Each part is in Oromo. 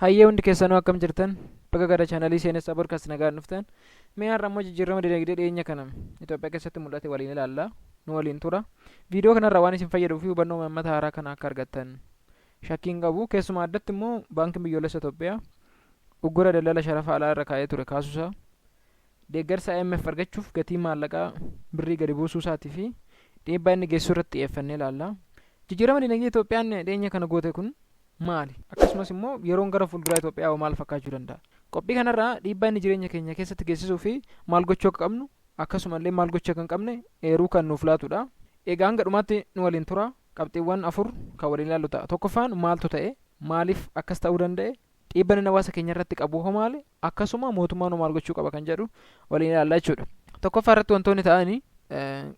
Hayyee, hundi keessanuu akkam jirtan? Bakka gara chaanalii Seenessaa Podcast nagaan dhuftan. Mee har'a immoo jijjiirama dinagdee dhiyeenya kana Itoophiyaa keessatti mul'ate waliin ilaalla. Nu waliin tura. Viidiyoo kanarraa waan isin fayyaduu fi hubannoo imaammata haaraa kana akka argattan shakkii hin qabu. Keessumaa addatti immoo Baankiin Biyyoolessa Itoophiyaa uggura daldala sharafa alaa irra kaa'ee ture kaasuusaa, deeggarsa IMF argachuuf gatii maallaqaa birrii gadi buusuu isaatii fi dhiibbaa inni geessisu irratti xiyyeeffannee ilaalla. Jijjiirama dinagdee Itoophiyaan dhiyeenya kana goote kun maali? Akkasumas immoo yeroon gara fuulduraa Itoophiyaa hoo maal fakkaachuu danda'a? Qophii kanarraa dhiibbaa inni jireenya keenya keessatti geessisuu fi maal gochuu akka qabnu, akkasumallee maal gochuu akka hin qabne eeruu kan nuuf laatudha. Egaa hanga dhumaatti nu waliin tura. Qabxiiwwan afur kan waliin ilaallu ta'a. Tokkoffaan, maaltu ta'e? Maaliif akkas ta'uu danda'e? Dhiibbaan inni hawaasa keenya irratti qabu hoo maali? Akkasuma mootummaan hoo maal gochuu qaba kan jedhu waliin ilaalla jechuudha. Tokkoffaa irratti wantoonni ta'anii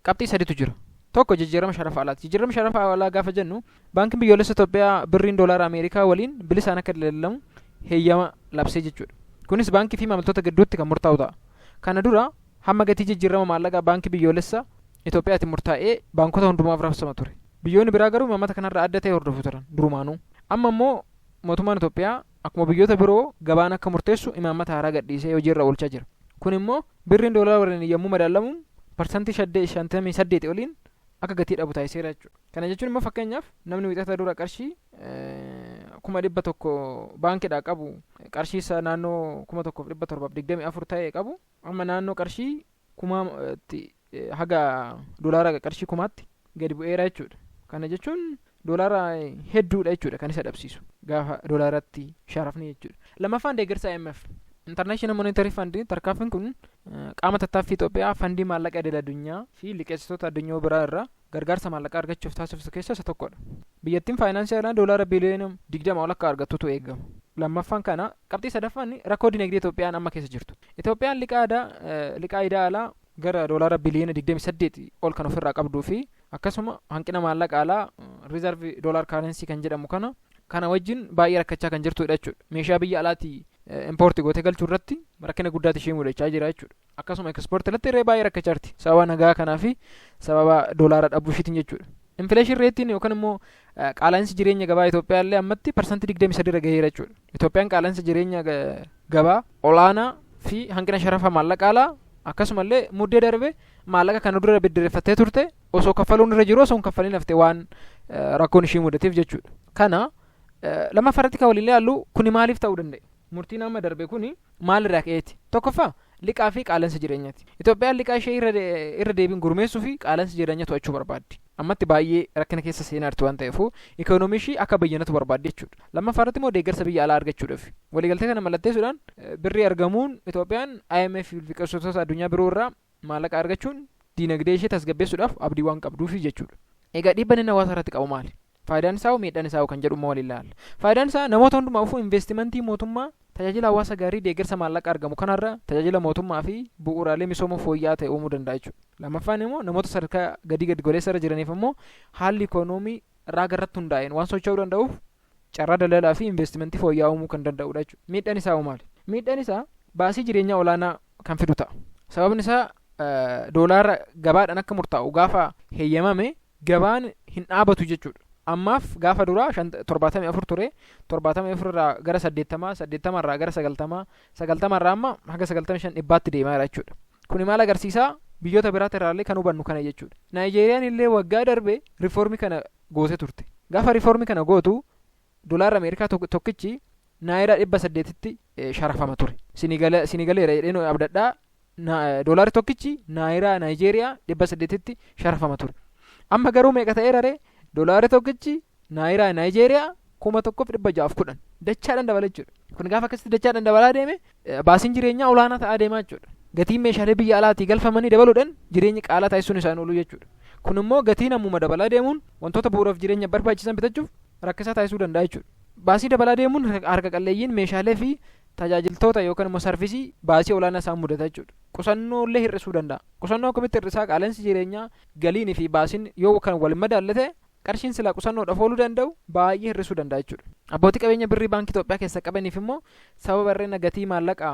qabxii saditu jira. Tokko, jijjiirama sharafa alaati. Jijjiirama sharafa alaa gaafa jennu, Baankiin Biyyoolessa Itoophiyaa birriin doolaara Ameerikaa waliin bilisaan akka daldalamu heeyyama labsee jechuudha. Kunis baankii fi maamiltoota gidduutti kan murtaa'u ta'a. Kana dura hamma gatii jijjiirama maallaqaa Baankii Biyyoolessa Itoophiyaatiin murtaa'ee baankota hundumaaf raabsama ture. Biyyoonni biraa garuu imaammata kanarraa adda ta'e hordofu turan durumaanuu. Amma immoo mootummaan Itoophiyaa akkuma biyyoota biroo gabaan akka murteessu imaammata haaraa gadhiisee hojiirra oolchaa jira. Kun immoo birriin doolaara waliin yommuu madaalamu parsantii 58 oliin akka gatii dhabu taasiseera jechuudha. Kana jechuun immoo, fakkeenyaaf, namni Wixata dura qarshii 100,000 baankiidhaa qabu, qarshii isaa naannoo 1,724 ta'e qabu, amma naannoo qarshii kumaatti haga doolaara qarshii kumaatti gadi bu'eera jechuudha. Kana jechuun doolaara hedduudha jechuudha kan isa dhabsiisu gaafa doolaaratti sharafni jechuudha. Lammaffaan, deeggarsa IMF. International Monetary Fund. Tarkaanfiin kun qaama tattaaffii Itoophiyaa fandii maallaqa idil addunyaa fi liqeessitoota addunyaa biraa irraa gargaarsa maallaqaa argachuuf taasiftu keessaa isa tokkodha. Biyyattiin faayinaansii alaa doolaara biliyoona 20 ol akka argattutu eegama. Lammaffaan kana. Qabxii sadaffaan, rakkoo dinagdee Itoophiyaan amma keessa jirtu. Itoophiyaan liqaa idaa alaa gara doolaara biliyoona 28 ol kan ofirraa qabduu fi akkasuma hanqina maallaqa alaa, reserve dollar currency kan jedhamu kana wajjin baay'ee rakkachaa kan jirtudha jechuudha. Meeshaa biyya alaatii import gootee galchuu irratti rakkina guddaatu ishee mudachaa jira jechuudha. Akkasuma export irratti illee baay'ee rakkachaa jirti. Sababa nagaa kanaa fi sababa doolaara dhabuu ishiitiin jechuudha. Inflation rateiin yookaan immoo qaala'insi jireenya gabaa Itoophiyaa illee ammatti 23% irra gaheera jechuudha. Itoophiyaan qaala'insa jireenya gabaa olaanaa fi hanqina sharafa maallaqa alaa, akkasumallee Muddee darbe maallaqa kana dura biddireeffattee turte osoo kaffaluun irra jiru osoo hin kaffalin hafte waan rakkoon ishii mudateef jechuudha. Kana lammaffaa irratti kan waliin ilaallu, kuni maaliif ta'uu danda'e? Murtiin amma darbe kuni maalirraa ka'eeti? Tokkoffaa, liqaa fi qaala'insa jireenyaati. Itoophiyaan liqaa ishee irra deebiin gurmeessuu fi qaala'insa jireenyaa to'achuu barbaaddi. Ammatti baay'ee rakkina keessa seenaa jirti waan ta'eef, ikoonoomii ishii akka bayyanatu barbaaddi jechuudha. Lammaffaa irratti immoo deeggarsa biyya alaa argachuudhaaf. Waliigaltee kana mallatteessuudhaan birrii argamuun Itoophiyaan IMF fi liqeessitoota addunyaa biroo irraa maallaqa argachuun diinagdee ishee tasgabbeessuudhaaf abdii waan qabduufi jechuudha. Egaa dhiibbaan inni hawaasa irratti qabu maali? Faayidaan isaa hoo, miidhaan isaa hoo kan jedhu immoo waliin ilaalla. Faayidaan isaa, namoota hundumaafuu investimentii mootummaa, tajaajila hawaasa gaarii, deeggarsa maallaqa argamu kanarra tajaajila mootummaa fi bu'uuraalee misooma fooyya'aa ta'e uumuu danda'a jechuudha. Lammaffaan immoo, namoota sadarkaa gadii gadi goleessa irra jiraniif immoo haalli ikoonoomii raaga irratti hundaa'een waan socho'uu danda'uuf carraa daldalaa fi investimentii fooyya'aa uumuu kan danda'udha jechuudha. Miidhaan isaa hoo maali? Miidhaan isaa baasii jireenyaa olaanaa kan fidu ta'a. Sababni isaa, doolaara gabaadhaan akka murtaa'u gaafa heeyyamame gabaan hin dhaabatu jechuudha. Ammaaf gaafa duraa 74 ture, 74 irraa gara 80, 80 irraa gara 90, 90 irraa amma haga 95, 100tti deemaa jira jechuudha. Kuni maal agarsiisaa? Biyyoota biraatti irraallee kan hubannu kana jechuudha. Naayijeeriyaan illee waggaa darbe riifoormii kana gootee turte. Gaafa riifoormii kana gootu doolaarri Ameerikaa tokkichi naayiraa 800tti sharafama ture. Sinigaleera jedheen abdadhaa. Doolaarri tokkichi naayiraa Naayijeeriyaa 800tti sharafama ture. Amma garuu meeqa ta'eera ree? Doolaarri tokkichi naayiraa Naayijeeriyaa 1,610, dachaadhaan dabala jechuudha. Kun gaafa akkasitti dachaadhaan dabalaa deeme baasiin jireenyaa olaanaa ta'aa deemaa jechuudha. Gatiin meeshaalee biyya alaatii galfamanii dabaluudhaan jireenya qaalaa taasisuun isaan oolu jechuudha. Kun immoo gatiin ammuma dabalaa deemuun wantoota bu'uuraaf jireenya barbaachisan bitachuuf rakkisaa taasisuu danda'a jechuudha. Baasii dabalaa deemuun harka qalleeyyiin meeshaalee fi tajaajiltoota yookaan immoo sarvisii baasii olaanaa isaan mudata jechuudha. Qusannoo illee hir'isuu danda'a. Qusannoo akkamitti hir'isaa? Qaala'insi jireenyaa galiinii fi baasiin yoo kan wal madaalle ta'e, qarshiin silaa qusannoodhaaf ooluu danda'u baay'ee hir'isuu danda'a jechuudha. Abbootii qabeenya birrii baankii Itoophiyaa keessa qabaniif immoo sababa hir'ina gatii maallaqa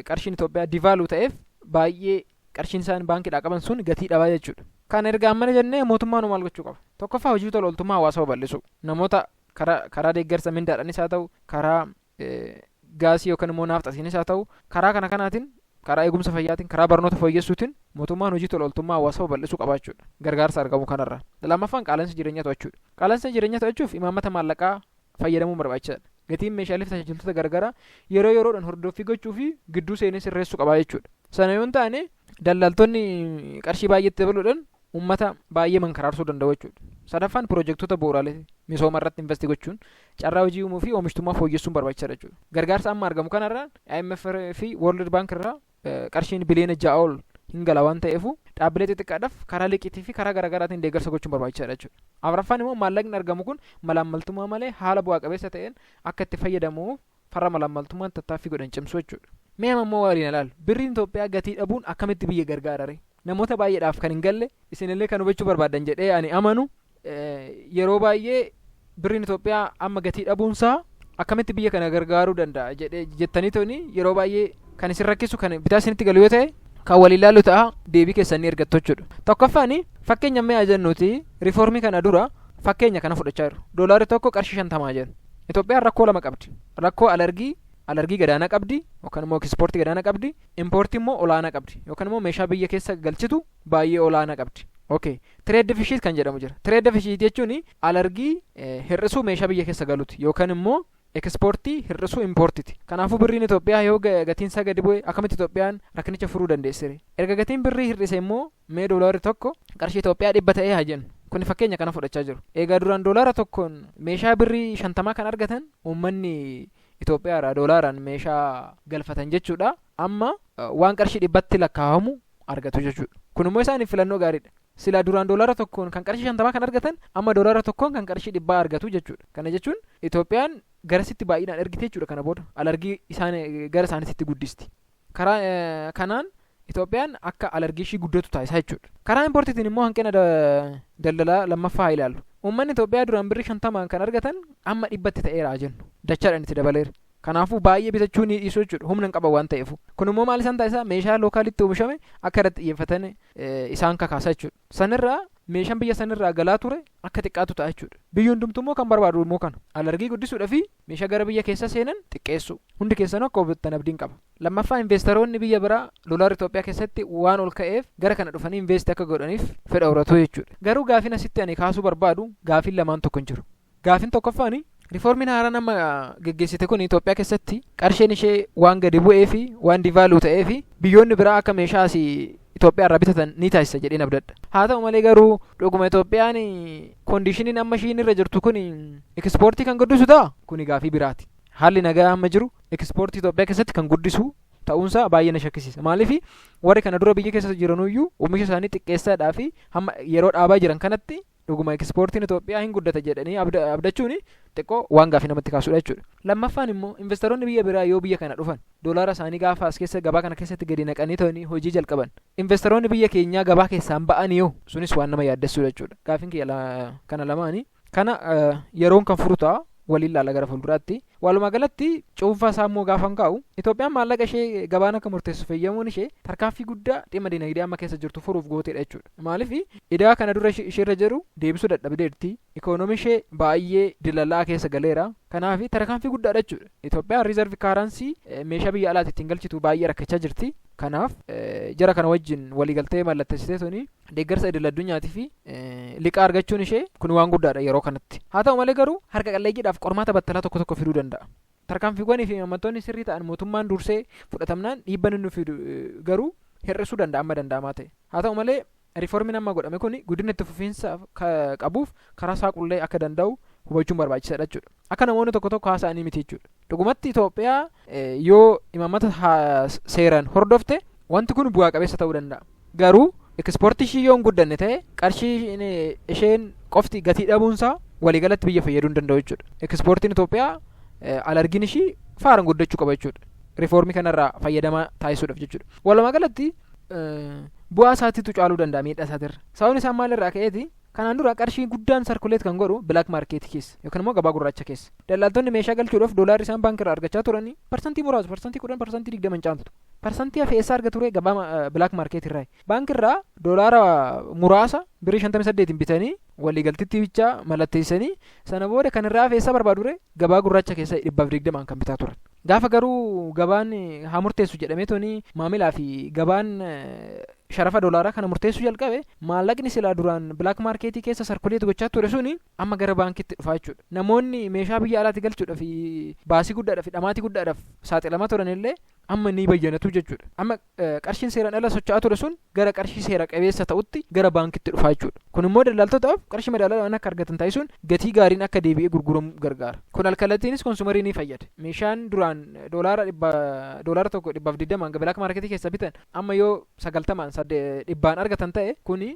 qarshiin Itoophiyaa devalue ta'eef baay'ee qarshiin isaan baankiidhaa qaban sun gatii dhabaa jechuudha. Kana erga ammana jennee, mootummaan maal gochuu qaba? Tokkoffaa, hojii tola ooltummaa hawaasaa babal'isuu. Namoota Karaa deeggarsa mindaadhaanis haa ta'u, karaa gaasii yookaan immoo naafxasiinis haa ta'u, karaa kana kanaatiin, karaa eegumsa fayyaatiin, karaa barnoota fooyyessuutiin mootummaan hojii tola ooltummaa hawaasaa babal'isuu qabaachuudha gargaarsa argamu kanarra. Lammaffaan qaala'insa jireenyaa to'achuudha. Qaala'insa jireenyaa to'achuuf imaammata maallaqaa fayyadamuun barbaachisaadha. Gatiin meeshaalee fi tajaajiloota garagaraa yeroo yeroodhaan hordoffii gochuu fi gidduu seenee sirreessuu qabaa jechuudha. Sana yoo hin taane, daldaltoonni qarshii baay'eetti dabaluudhaan uummata baay'ee mankaraarsuu danda'u jechuudha. Sadaffaan piroojektota bu'uuraalee misooma irratti invest gochuun carraa hojii uumuu fi oomishtummaa fooyyessuun barbaachisaadha jechuudha. Gargaarsa amma argamu kanarraa, IMF fi World Bank irraa qarshiin biliyoona 6 ol hin gala waan ta'eefu, dhaabbilee xixiqqaadhaaf karaa liqiitii fi karaa garaagaraatiin deeggarsa gochuun barbaachisaadha jechuudha. Afuraffaan immoo maallaqni argamu kun malaammaltummaa malee haala bu'aa qabeessa ta'een akka itti fayyadamuuf farra malaammaltummaan tattaaffii godhan cimsuu jechuudha. Mee amma immoo waliin ilaalu. Birriin Itoophiyaa gatii dhabuun akkamitti biyya gargaarare? Namoota baay'eedhaaf kan hin galle, isinillee kan hubachuu barbaadan jedhee ani amanu, yeroo baay'ee birriin Itoophiyaa amma gatii dhabuunsaa akkamitti biyya kana gargaaruu danda'a jedhee jettanii toni yeroo baay'ee kan isin rakkisu, kan bitaa isinitti galu yoo ta'e, kan waliin ilaallu ta'a, deebii keessan ni argattu jechuudha. Tokkoffaan, fakkeenya mee jennuuti, riifoormii kana dura fakkeenya kana fudhachaa jiru. Doolaarri 1 qarshii 50 jennu. Itoophiyaan rakkoo lama qabdi. Rakkoo alargii gadaanaa qabdi yookaan immoo ekspoortii gadaanaa qabdi. Impoortii immoo olaanaa qabdi yookaan immoo meeshaa biyya keessa galchitu baay'ee olaanaa qabdi. Okay. Trade deficit kan jedhamu jira. Trade deficit jechuun alargii hir'isuu meeshaa biyya keessa galuti yookaan immoo ekspoortii hir'isuu impoortiiti. Kanaafuu birriin Itoophiyaa yoo gatiin isaa gadi bu'e, akkamitti Itoophiyaan rakkinicha furuu dandeessire? Erga gatiin birrii hir'ise immoo, mee doolaarri 1 qarshii Itoophiyaa 100 ta'ee haa jennu. Kuni fakkeenya kana fudhachaa jiru. Egaa duraan doolaara 1n meeshaa birrii 50 kan argatan uummanni Itoophiyaa irraa doolaaraan meeshaa galfatan jechuudha. Amma waan qarshii 100tti lakkaa'amu argatu jechuudha. Kun immoo isaaniif filannoo gaariidha. Silaa duraan doolaara 1n kan qarshii 50 kan argatan, amma doolaara 1n kan qarshii 100 argatu jechuudha. Kana jechuun Itoophiyaan garasitti baay'inaan ergite jechuudha kana booda. Alargii isaan gara isaaniitti guddisti. Karaa kanaan Itoophiyaan akka alargii ishii guddatu taasisaa jechuudha. Karaa impoortiitiin immoo hanqina daldalaa lammaffaa haa ilaallu. Uummanni Itoophiyaa duraan birrii 50n kan argatan amma 100tti ta'eera jennu. Dachaadhaan itti dabaleera. Kanaafuu baay'ee bitachuu ni dhiisu jechuudha. Humna hin qaban waan ta'eef. Kun immoo maal isaan taasisa? Meeshaa localitti oomishame akka irratti xiyyeeffatan isaan kakaasa jechuudha. Sanirraa meeshaan biyya sanirraa galaa ture akka xiqqaatu ta'a jechuudha. Biyyi hundumtuu immoo kan barbaadu immoo kana. Alargii guddisuudhaa fi meeshaa gara biyya keessa seenan xiqqeessu. Hundi keessanuu akka hubattan abdiin qaba. Lammaffaa, investeroonni biyya biraa doolaarri Itoophiyaa keessatti waan ol ka'eef gara kana dhufanii invest akka godhaniif fedha horatu jechuudha. Garuu gaafiin asitti ani kaasuu barbaadu gaafiin lamaan tokko hin jiru. Gaafiin tokkoffaan, riiformiin haaraan amma geggeessite kun Itoophiyaa keessatti qarshiin ishee waan gadi bu'ee fi waan devalue ta'ee fi biyyoonni biraa akka meeshaa asii Itoophiyaa irraa bitatan ni taasisa jedheen abdadha. Haa ta'u malee garuu dhuguma Itoophiyaan conditioniin amma ishiin irra jirtu kun ekspoortii kan guddisu ta'a? Kuni gaafii biraati. Haalli nagaa amma jiru ekspoortii Itoophiyaa keessatti kan guddisu ta'uunsaa baay'ee na shakkisiisa. Maaliif, warri kana dura biyya keessa jiranuyyuu oomisha isaanii xiqqeessaadhaa fi hamma yeroo dhaabaa jiran kanatti dhuguma ekspoortiin Itoophiyaa hin guddata jedhanii abdachuun xiqqoo waan gaafii namatti kaasudha jechuudha. Lammaffaan immoo investoroonni biyya biraa yoo biyya kana dhufan, doolaara isaanii gaafa as keessa gabaa kana keessatti gadi naqanii ta'anii hojii jalqaban, investoroonni biyya keenyaa gabaa keessaan ba'anii yoo, sunis waan nama yaaddessuudha jechuudha. Gaafiin kiyya kana lamaanii. Kana yeroon kan furu ta'a, waliin laala gara fuulduraatti. Walumaa galatti cuunfaa isaa immoo gaafa kaa'u, Itoophiyaan maallaqa ishee gabaan akka murteessu fayyadamuun ishee tarkaanfii guddaa dhimma dinagdee amma keessa jirtu furuuf gooteedha jechuudha. Maaliif, idaa kana dura isheerra jiru deebisuu dadhabdeerti. Ikoonomii ishee baay'ee dilalaa keessa galeera. Kanaaf tarkaanfii guddaadha jechuudha. Itoophiyaan reserve currency meeshaa biyya alaatti ittiin galchitu baay'ee rakkachaa jirti. Kanaaf jara kana wajjin waliigaltee mallatteessitee tuni deeggarsa idil addunyaatii fi liqaa argachuun ishee kun waan guddaadha yeroo kanatti. Haa ta'u malee garuu harka qalleeyyiidhaaf qormaata battalaa tokko tokko fiduu danda'a. Tarkaanfiiwwanii fi imaammattoonni sirrii ta'an mootummaan dursee fudhatamnaan dhiibban inni fidu garuu hir'isuu danda'a amma danda'amaa ta'e. Haa ta'u malee riiformiin amma godhame kun guddina itti fufiinsa qabuuf karaa saaqullee akka danda'u hubachuun barbaachisaadha jechuudha. Akka namoonni tokko tokko haasa'anii miti jechuudha. Dhugumatti Itoophiyaa yoo imaammata seeraan hordofte wanti kun bu'aa qabeessa ta'uu danda'a. Garuu ekspoortii ishii yoo hin guddanne ta'e, qarshii isheen qofti gatii dhabuunsaa waliigalatti biyya fayyaduu hin danda'u jechuudha. Ekspoortiin Itoophiyaa alargiin ishii faaraan guddachuu qaba jechuudha. Riifoormii kanarraa fayyadamaa taasisuudhaaf jechuudha. Walumaa galatti bu'aa isaatiitu caaluu danda'a miidhaa isaatirra. Sababni isaa maalirraa ka'eeti? Kanaan dura qarshii guddaan circulate kan godhu black market keessa yookaan immoo gabaa gurraacha keessa. Daldaltoonni meeshaa galchuudhaaf doolaarri isaan baankii irraa argachaa turanii parsantii muraasa, parsantii 10, parsantii 20 hin caaltu. Parsantii hafe eessaa argatu ture? Gabaa black market irraa. Baankii irraa doolaara muraasa birrii 58n bitanii Waliigaltitti bichaa mallatteessanii sana booda kan irraa hafe eessa barbaadu ture? Gabaa gurraacha keessa 120n kan bitaa turan. Gaafa garuu gabaan haa murteessu jedhamee toni maamilaa fi gabaan sharafa doolaaraa kana murteessuu jalqabe, maallaqni silaa duraan black marketii keessa circulate gochaa ture suni amma gara baankitti dhufaa jechuudha. Namoonni meeshaa biyya alaatti galchuudhaaf baasii guddaadhaaf, dhamaatii guddaadhaaf saaxilamaa turan illee amma ni bayyanatu jechuudha. Amma qarshiin seeraan ala socho'aa ture sun gara qarshii seera qabeessa ta'utti gara baankitti dhufaa jechuudha. Kun immoo daldaltootaaf qarshii madaalawaan akka argatan taasisuun gatii gaariin akka deebi'ee gurguramu gargaara. Kun alkallattiinis consumerii ni fayyada. Meeshaan duraan doolaara 1 120n black marketii keessa bitan amma yoo 90n 100n argatan ta'e, kuni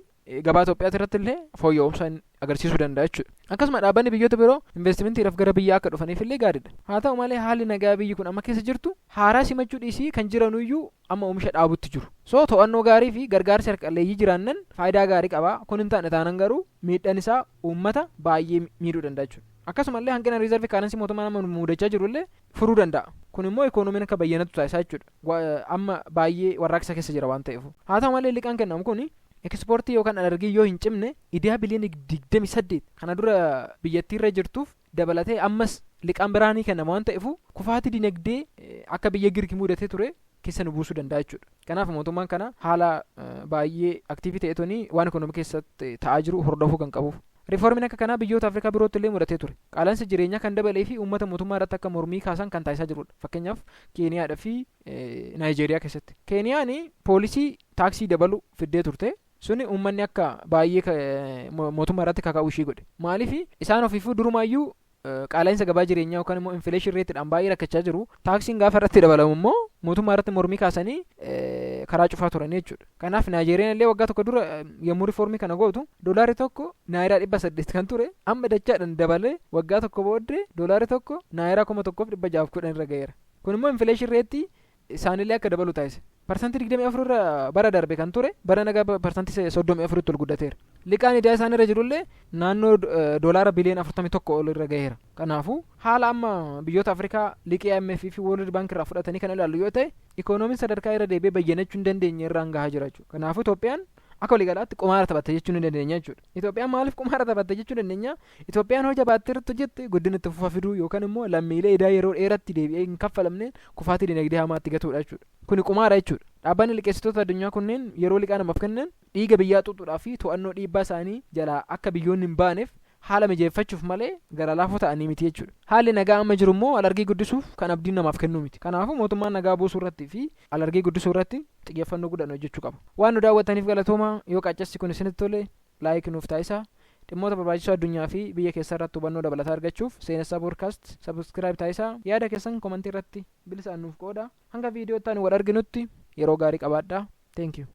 gabaa Itoophiyaa irratti illee fooyya'umsa agarsiisuu danda'a jechuudha. Akkasuma dhaabbanni biyyoota biroo investimentiidhaaf gara biyyaa akka dhufaniif illee gaariidha. Haa ta'u malee, haalli nagaa biyyi kun amma keessa jirtu haaraa simachuu dhiisii kan jiranuyyuu amma oomisha dhaabutti jiru. So to'annoo gaarii fi gargaarsi harqalleeyyii jiraannan faayidaa gaarii qaba. Kun hin taane taanan garuu miidhaan isaa uummata baay'ee miidhuu danda'a jechuudha. Akkasumallee hanqina reserve currency mootummaa nama mudachaa jiru illee furuu danda'a. Kun immoo ikoonomiin akka bayyanatu taasisaa jechuudha. Amma baay'ee warraaqsa keessa jira waan ta'eef. Haa ta'u malee, liqaan kennamu kun ekspoortii yookaan alergii yoo hin cimne, idaa biliyoona 28 kana dura biyyattiirra jirtuuf dabalatee ammas liqaan biraa ni kennama waan ta'eef, kufaatii dinagdee akka biyya Girki mudatee ture keessa nu buusuu danda'a jechuudha. Kanaaf mootummaan kana haala baay'ee active ta'e waan ikoonomii keessatti ta'aa jiru hordofuu kan qabuuf. Riiformiin akka kanaa biyyoota Afrikaa birootti illee mudatee ture. Qaala'insi jireenyaa kan dabalee fi uummata mootummaa irratti akka mormii kaasan kan taasisaa jirudha. Fakkeenyaaf, Keeniyaadhaa fi Naayijeeriyaa keessatti. Keeniyaan policy taaksii dabalu fiddee turte. Suni uummanni akka baay'ee mootummaa irratti kaka'u ishii godhe. Maaliif? Isaan ofiifuu durumaayyuu qaala'insa gabaa jireenyaa yookaan immoo inflation rateiidhaan baay'ee rakkachaa jiru. Taaksiin gaafa irratti dabalamu immoo mootummaa irratti mormii kaasanii karaa cufaa turan jechuudha. Kanaaf Naayijeeriyaan illee waggaa tokko dura yommuu riiformii kana gootu doolaarri 1 naayiraa 800 kan ture amma dachaadhaan dabalee waggaa tokko booddee doolaarri 1 naayiraa 1610 irra ga'eera. Kun immoo inflation rateii isaanillee akka dabalu taasise. 24% irra bara darbe kan ture bara nagaa 34%tti ol guddateera. Liqaan idaa isaan irra jirullee naannoo doolaara biliyoona 41 ol irra gaheera. Kanaafuu haala amma biyyoota Afrikaa liqii IMF fi World Bank irraa fudhatanii kan ilaallu yoo ta'e, ikoonomiin sadarkaa irra deebi'ee bayyanachuu hin dandeenye irraan gahaa jira jechuudha. Kanaafuu Itoophiyaan akka waliigalaatti qumaara taphatte jechuu ni dandeenya jechuudha. Itoophiyaan maaliif qumaara taphatte jechuu dandeenya? Itoophiyaan hojii jabaattee irratti hojjette guddina itti fufa fiduu yookaan immoo lammiilee idaa yeroo dheeratti deebi'ee hin kaffalamneen kufaatii dinagdee hamaatti gatuudha jechuudha. Kuni qumaara jechuudha. Dhaabbanni liqeessitoota addunyaa kunneen yeroo liqaa namaaf kennan dhiiga biyyaa xuuxuudhaa fi to'annoo dhiibbaa isaanii jalaa akka biyyoonni hin baaneef haala mijeeffachuuf malee gara laafoo ta'anii miti jechuudha. Haalli nagaa amma jiru immoo alargii guddisuuf kan abdiin namaaf kennuu miti. Kanaafuu mootummaan nagaa buusuu irratti fi alargii guddisuu irratti xiyyeeffannoo guddaan hojjechuu qaba. Waan nu daawwattaniif galatooma. Yoo qaaccessi kun isinitti tole, like nuuf taasisaa. Dhimmoota barbaachisoo addunyaa fi biyya keessaa irratti hubannoo dabalataa argachuuf Seenessaa Podcast subscribe taasisaa. Yaada keessan commentii irratti bilisaan nuuf qooda. Hanga viidiyoo itti aanu wal arginutti yeroo gaarii qabaadhaa. Thank you.